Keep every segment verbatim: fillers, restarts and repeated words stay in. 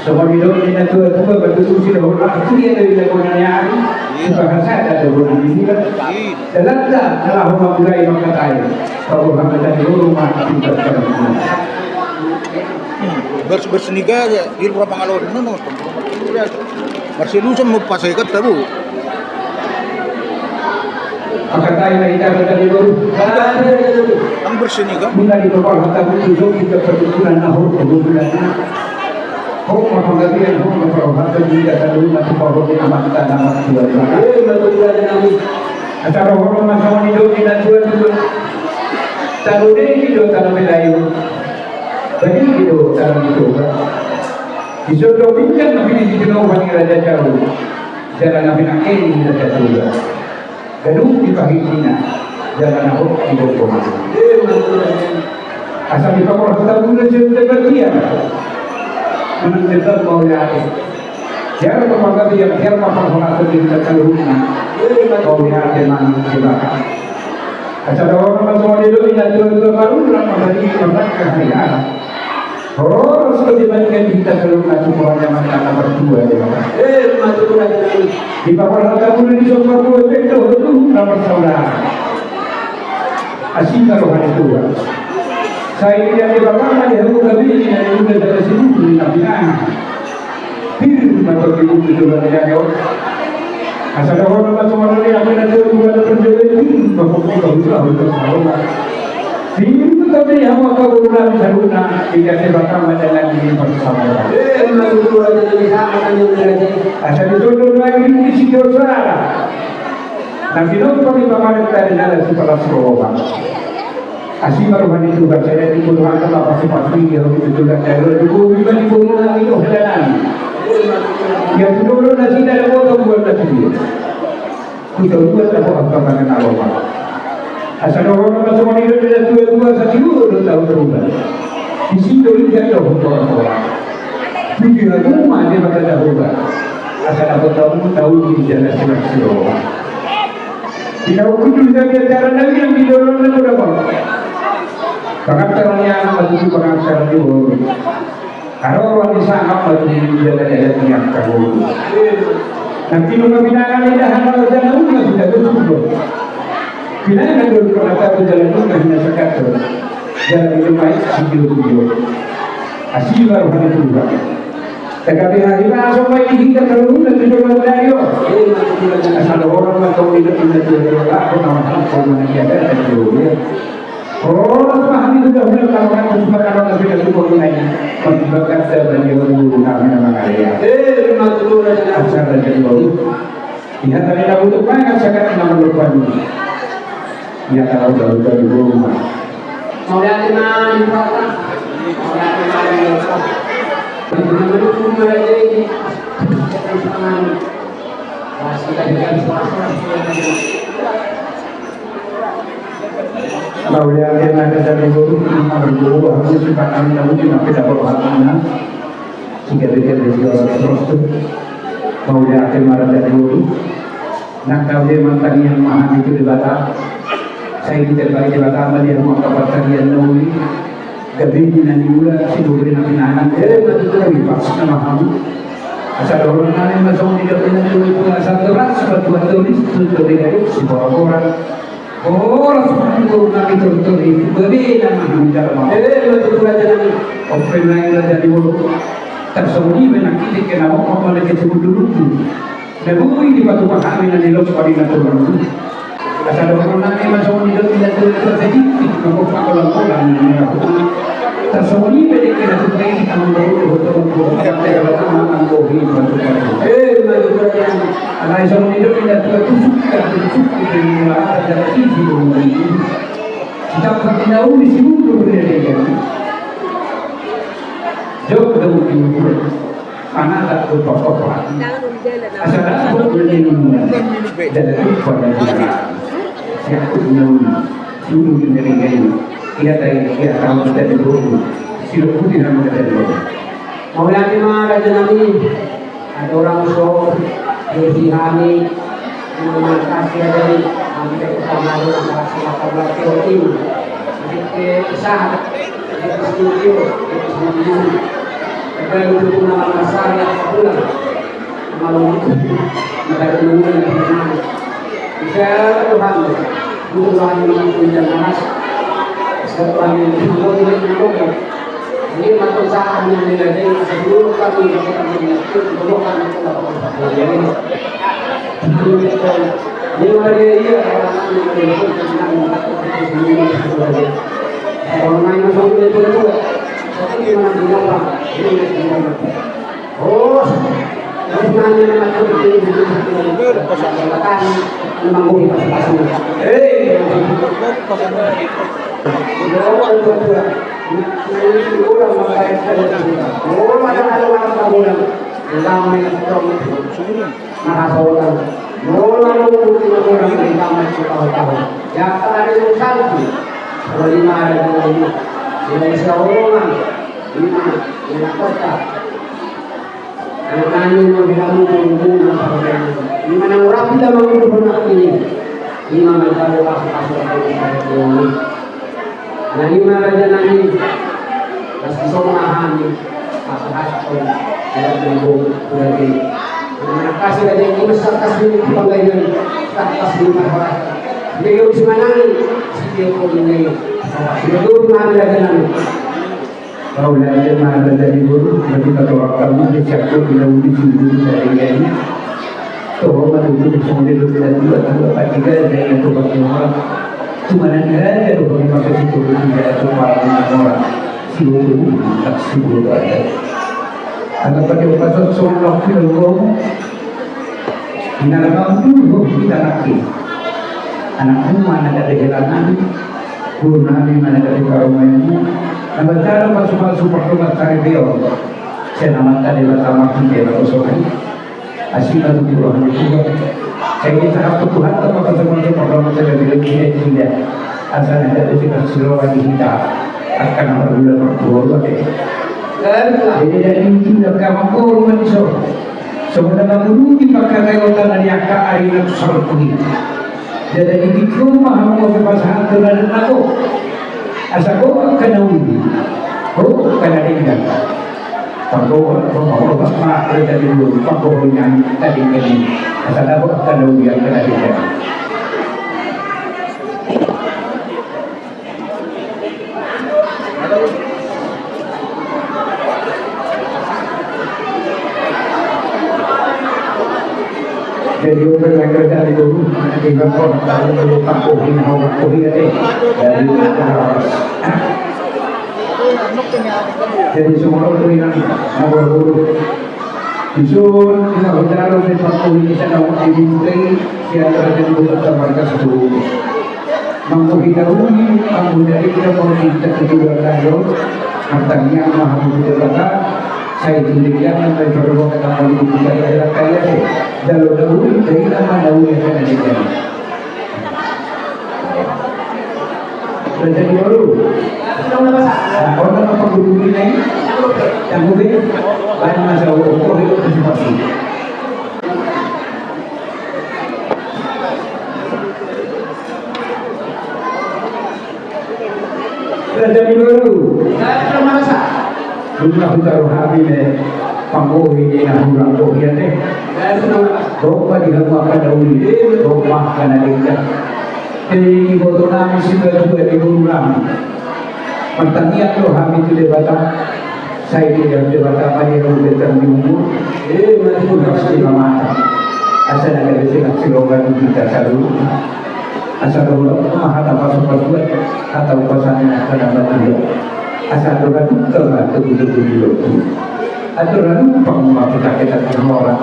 Songon i do di na tua-tua, batu usi do hona, tu dia do ila bona ni ari, suka hasada do bona ni bulan. Dalanta na laho mamulai mangkatai, paboha mata di rumah tingkat. Bers-, berseniga ya, di rumah pangalawan, no, no. Marsilusan mau pasai kata bu. Mangkatai na ita kata di baru. Ang berseniga. Muna di kepala hata buku, kita pertukuran nahur kebetulan. Hok ma panggabean, hok ma parrohatan di data dulu, na tu pahon di amanta na martua di mata. Eh, ma tua di nami. Asa rohono ma songon i do di na tua-tua. Tano dei do tano Melayu. Bagi do tano di Toba. Di sodo pinggan na pilih di Toba ni Raja Jawa. Jala na pinangkeni Raja Toba. Ganup di pahitina, jala na hot di bongkona. Asa di pangorhon tabula jeng debat ia. Menang debat mau ya. Biar pemanggabian, biar pahormatan di kita seluruhnya. Mau ya, tenang, silakan. Asa dohon ma songon i do di na tua-tua, baru lah memberi pemanggabian. Horas do dibandingkan hita, kalau na tu Tuhan yang mata na martua di mata. Eh, ma tua di nami. Di pangorhon tabula di son martua, bendo, betul, na marsaudara. Asi ma roha ni Tuhan. Sai dia di pertama di hamu kami ini, dari muda dari sini, di na pinangan. Pir ma tua di bumi Tuhan yang jauh. Asa dohon ma songon i, aku na tua, Tuhan na perjalanan, pir ma pokok kau, Tuhan na perjalanan. Di tapi hamu angka boru nami saluhutna, di na pertama dalan di persahabatan. Eh, ma tua di nami. Asa di tondong lagi di si dosa. Na pinopot ni pamarenta di na si palas roha. Asi ma roha ni Tuhan, sai di Tuhan, tama pasupasu i, di Tuhan, di Tuhan, di Tuhan, di Tuhan, di Tuhan. Ya, di Tuhan, na sida, di Tuhan, di Tuhan. Kuda dua tahu apa pangan aloha. Asa dohon ma songon i do di na tua-tua, satiur do tahu berubah. Di situ lihat do berubah. Puji lagu ma di mata dah berubah. Asa dapat tahu, tahu di jalan simak siroha. Di na hukudu di acara nami yang di dalam na dapat. Pangantaran ni anak, batu pangantaran ni boru. Haroro ni sangap batu di dalan-dalan ni angka boru. Nanti nunga pinangan indahan, jala nunga sudah bersyukur. Pinangan dulu kata tu jala nunga hina sakato. Jala di rumah itu sujud-sujud. Asi ma roha ni Tuhan. Tetapi hari masuk mai di kita terlalu dan tidak mengenai. Asal orang atau tidak mengenai, aku nama aku mengenai ada, ada dia. Horas ma hami sudah bulan lawan, terus makanan sudah cukup mengenai. Masih bakat saya bagi orang guru kami nama karya. Eh, ma tua di nami. Asal dari baru. Ia tadi na butuh banyak sangat nama lupa dulu. Ia kalau udah udah di rumah. Mauliate ma di rumah. Mauliate ma di rumah. Di rumah itu mulai dari. Masih ada yang suasana. Mauliate ma raja ni boru, na marboru, hami sipanan na mungkin na peda boru hatana. Siga bete bete orang terus tu. Mauliate ma raja ni boru. Nang kau dia mantangiang ma hami tu Debata. Sai diterima Debata ma dia mau kabar tangiang na uli. Gabe ni na niula, si dobe na pinangan, eh, na tutu na bipas na mahamu. Asa dohon nami ma songon i do di na tua-tua, asa toras, batu batulis, tutu di gaduk, si bora-bora. Horas ma tu boru nami tori-tori, gabe na mahamu jala mahamu. Eh, ma tua-tua raja nami. Open lain raja ni boru. Tarsongon i ma nang kitik kena mokok ma lagi sebut dulu. Na boi dipatupa hami na nilok padi na turun. Asa dohon nami ma songon i do di na tua-tua, sedikit na pakolang-kolang na nilok. Tarsongon i pe dek na tua-tua i, amang boru, boru, boru, boru, boru, boru, boru. Eh, ma tua-tua. Alai songon i do di na tua-tua, tusuk, tusuk, tusuk, tusuk. Sitap di na uli si mundur dia dia. Jauh, jauh di mundur. Panatap tu pakopa. Asa dapot beli nuna. Jadi lupa dan lupa. Siap tu nuna. Dulu di negeri ini. Ia tadi, ia tahu kita di dulu. Sirup putih nama kita dulu. Mauliate ma raja nami. Ada orang so, di sihani. Terima kasih ada di. Sampai ke kamar, terima kasih makan lagi. Oke. Oke, sahat. Oke, studio. Oke, studio. Baru itu nama masalah pulang. Malu itu. Maka itu mengulang dengan mana? Bisa Tuhan. Butuh Tuhan yang mengulang malas. Sebab kami itu mengulang. Ini maka usaha yang digadai. Sebelum kami dapat mengulang. Sebelum kami dapat mengulang. Masa ulang. Mula nunggu di mula di kamar si tahu-tahu. Ya, kalau ada yang sangsi. Kalau lima ada dua ini. Bila bisa orang. Lima, lima kota. Anak nani mau bilang mau nunggu, mau pakai. Lima nang rapi dah mau nunggu, nak ini. Lima nang tahu, pas, pas, pas, pas, pas, pas. Na i ma raja nami, na so songon hami, pasahathon, dalam lambung, kurang ini. Na kasih raja ini, masyarakat sini, panggayan, tak kasih masyarakat. Dia harus menang, setiap pun ini. Dia harus menang, raja nami. Kau raja ma raja ibu, berarti kata orang kamu, dia siap pun, dia udah sendiri, dari ini. Toho ma tutu songon dia, dia, dia, dia, dia, dia, dia, dia, dia, dia, dia, dia, Tumanan raja do bagi masa situ, tidak ada tumpah dengan orang. Situ, tak situ ada. Anak pakai pasal songon waktu dulu. Ina nama dulu kita nakki. Anak rumah anak ada kehilangan. Guru nami mana ada di rumah ini. Nama cara masuk-masuk pertemuan cari dia. Saya nama tadi pertama kita kosong. Asi ma tutu roha ni Tuhan. Sai disangap tu Tuhan, tama pasamua tu pardongan, sai dibilang dia indah. Asa na dapot si parsiroha di hita. Angka na margula martua ate. Jadi dari itu dah kawan kau rumah di so. Sebenarnya mangurungi pakai kayota na di angka ari na tu sarpui. Jadi di rumah mau pasahat tu na dan aku. Asa kau angka na uli. Kau angka na denggan. Panggohon, panggohon, ma, reta di dulu, panggohon yang tadi kami, asa dapot kalau yang tadi kami. Jadi, udah yang kerja di dulu, nanti bakal tahu dulu panggohon, hau panggohon ya, eh. Jadi, Jadi songon on do inang na marboru. Dison na hujalo pe panggohi ni sada umat di Bunte, sian raja ni Bunte marga Sitorus. Manggohi na uli, manggohi na denggan, manggohi na ketujuan lahir. Martangiang ma hamu tu Debata, sai tu denggan, sai tu denggan, sai tu denggan, sai tu denggan. Jalo na uli, denggan ma na uli, sai na denggan. Raja ni boru. Nah, on nama panggohi ni nai. Tangguh be. Baen ma sa, oh, oh, oh, oh. Raja ni boru. Nunga hujalo hami ne panggohi ni na hurang gohi ate. Domma di hamu angka na uli, domma angka na denggan. Di iboto nami, sibatua ni boru nami. Martangiang do hami tu Debata. Sai diida Debata ma di hamu bintang di umur. Pasti mamata. Asa na gabe sehat siroha di hita saluhutna. Asa dohot ma hata pasu-pasuan, hata umpasa ni angka na matua. Asa dohot dungka ma togu-togu ni lotu. Andorang lumpang ma pita-pita ni hora.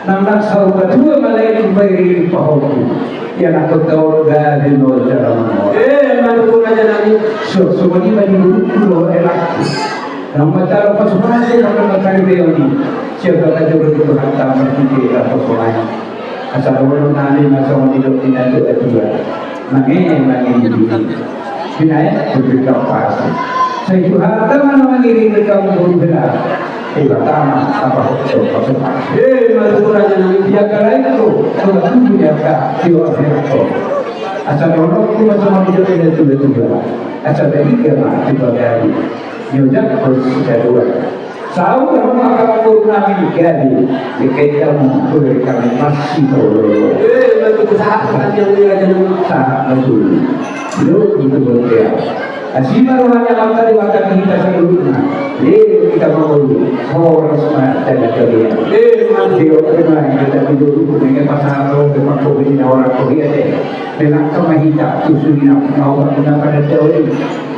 Nang nang saur matua ma lae dibaen pahompu. Ia nang kota on gabe ma jala mangora. Eh, ma tutu raja nami. So, songon i ma di boruku dohot elakku. Nang manjalo pasu-pasu, nang mancari reoni. Siap bagajo do di Tuhanta marhite na pasu-pasu. Asa dohonon nami ma songon nidok ni natua-tua. Mange, mange di bini. Binaen, bibir kapas. Sai Tuhanta ma na mangiring di kaum boru bela. Debata ma na pahothon pasu-pasu. Eh, ma tutu raja nami. Ia galain tu, tu tubuh ni angka, tio akhir to. Asa dohononku ma songon nidok ni natua-tua. Asa beriga ma tu bagari. Niojakhon si kaduana. Saut ma angka boru nami gabe, dengke hita ma, boru nami masih tololo. Eh, ma tutu sahat ma tutu. Sahat ma tutu. Lo, itu boru dia. Asi ma rohana mata di mata hita saluhutna. Eh, hita mangolu. Horas ma, jaga gabe. Eh, ma tutu. Dia oke ma, hita di dulu, dengan pasangan lo, dengan covid ini orang covid ya, deh. Melangkah ma hita, tusu ina, mau ina pada jauh ini.